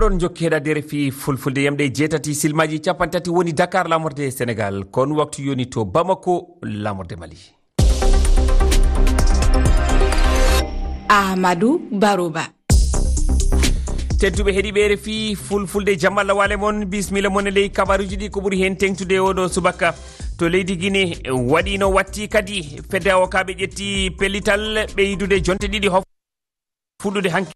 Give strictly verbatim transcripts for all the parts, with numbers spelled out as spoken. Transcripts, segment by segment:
On jokki heɗaade R F I Fulfulde, yamɗe jeetati silmaaji capanɗe tati woni Dakar, laamorde Senegal. Ko on waktu yoni to Bamako, laamorde Mali. Ahmadou Barouba. Tedduɓe heɗiiɓe R F I Fulfulde, jam Allah waale mon, bismilla mon e ley kabaruuji ɗi ko ɓuri heen teeŋtude e oo ɗoo subaka. To leydi Gine waɗiino watti kadi, fedde awokaaɓe ƴetti pellital ɓeydude jonte ɗiɗi hof-, fuɗɗude hanki.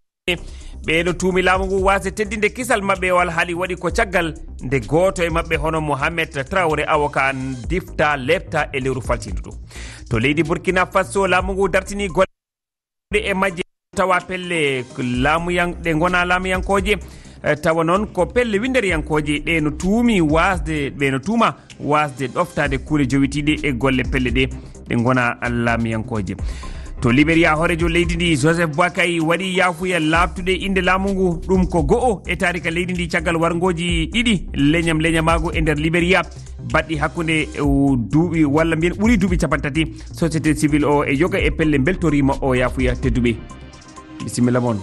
Ɓe no tuumi laamu ngu waasde teddinde kisal maɓɓe o alhaali waɗi ko caggal nde gooto e maɓɓe hono Mohamed Traoré, awoka, difta leepta e lewru faltiindu ndu. To leydi Burkina Faso, laamu ngu dartini golle e majje tawa pelle laamuyan-, ɗe ngona laamuyankooje, eh, tawa noon ko pelle winnderiyankooje, ɗe no tuumi waasde, ɓe no tuuma waasde ɗoftaade kuule jowitiiɗe e golle pelle ɗe, ɗe ngona laamuyankooje. To Liberia, hooreejo leydi ndi, Joseph Boakai, waɗi yaafuya laaɓtude innde laamu ngu. Ɗum ko go'o e taarika leydi ndi caggal warngooji ɗiɗi leñam leñamaagu e nder Liberia, baɗɗi hakkunde, eh, duuɓi, walla mbiyen ɓuri duuɓi capanɗe tati. Société civile o e yoga e pelle mbeltoriima o yaafuya, tedduɓe. Bisimilla mon.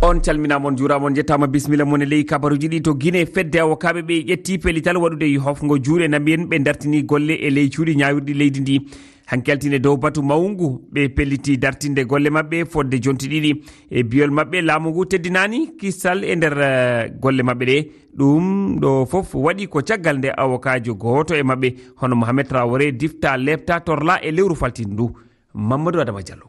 On calminaama, on njuuraama, on njettaama. Bisimilla mon e ley kabaruuji ɗi. To Gine, fedde awokaaɓe ɓe ƴetti pellital waɗude hofngo juuɗe, na mbiyen ɓe dartini golle e ley cuuɗi ñaawirɗi leydi ndi. Hanki altine, dow batu mawngu, ɓe pelliti dartinde golle maɓɓe fodde jonte ɗiɗi. E biyol maɓɓe, laamu ngu teddinaani kisal e nder, eh, golle maɓɓe ɗe. Ɗum ɗo fof waɗi ko caggal nde awokaajo gooto e maɓɓe, hono Mohamed Traoré, difta leepta torla e lewru faltiindu ndu. Mamadou Adama Diallo.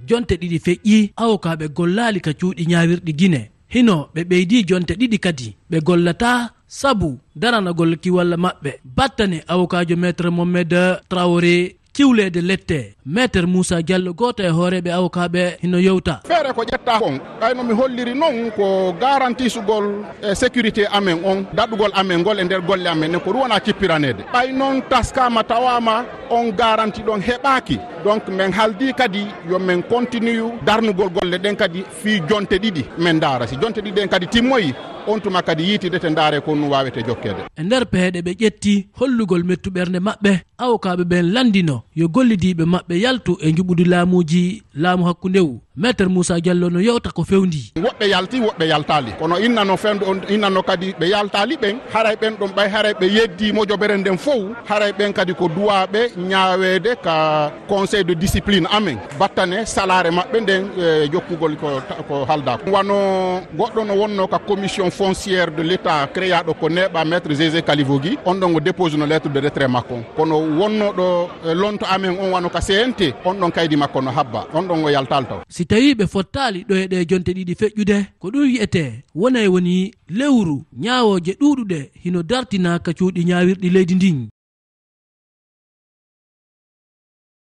Jonte ɗiɗi feƴƴi, awokaaɓe gollaali ka cuuɗi ñaawirɗi Gine. Hino ɓe ɓeydi jonte ɗiɗi kadi ɓe gollataa sabu daranagol kiwalla maɓɓe. Battane awokaajo Maître Mohamed Traoré ciwleede lette. Maître Moussa Diallo, gooto e hooreeɓe awokaaɓe, hino yewta. Feere ko ƴetta kon, ɓay no mi holliri non ko garantisugol e sécurité amen on, daɗugol amen ngol e nder golle amen ɗen, ko ɗum wona cippiraneede. Ɓay noon taskaama tawaama on garanti ɗon heɓaaki, donc men haldi kadi yo men continue darnugol golle ɗen kadi fii jonte ɗiɗi men ndaara. Si jonte ɗiɗi ɗen kadi timmoyi, on tuma kadi yiitidete ndaare ko ɗum waawete jokkeede. E nder peeɗe ɓe ƴetti hollugol mettu ɓernde maɓɓe, awokaaɓe ɓen lanndino yo gollidiiɓe maɓɓe yaltu e njuɓudi laamuuji laamu hakkundewu. Maître Moussa Diallo no yewta ko fewndii. Woɓɓe yalti, woɓɓe yaltaali. Kono innano fewndo on, innano kadi ɓe yaltaali ɓen, haray ɓen ɗon ɓay haray ɓe yeddii mojobere nden fow, haray ɓen kadi ko duwaaɓe ñaaweede ka Conseil de discipline amen, battane salaare maɓɓe nden, e jokkugol ko ta-, ko haldaa. Wano goɗɗo no wonno ka Commission foncière de l'État créaɗo ko neeɓa Maître Zézé Kalivogi, on ɗon o dépose no lettre de retrait makko. Kono wonno ɗo, e, lonto amen on wano ka C N T, on ɗon kaydi makko no habba, on ɗon o yaltal taw. Si tawii ɓe fottaali ɗo e ɗe jonte ɗiɗi feƴƴude, ko ɗum wi'etee wonay woni lewru ñaawooje ɗuuɗuɗe hino dartina ka cuuɗi ñaawirɗi leydi ndin.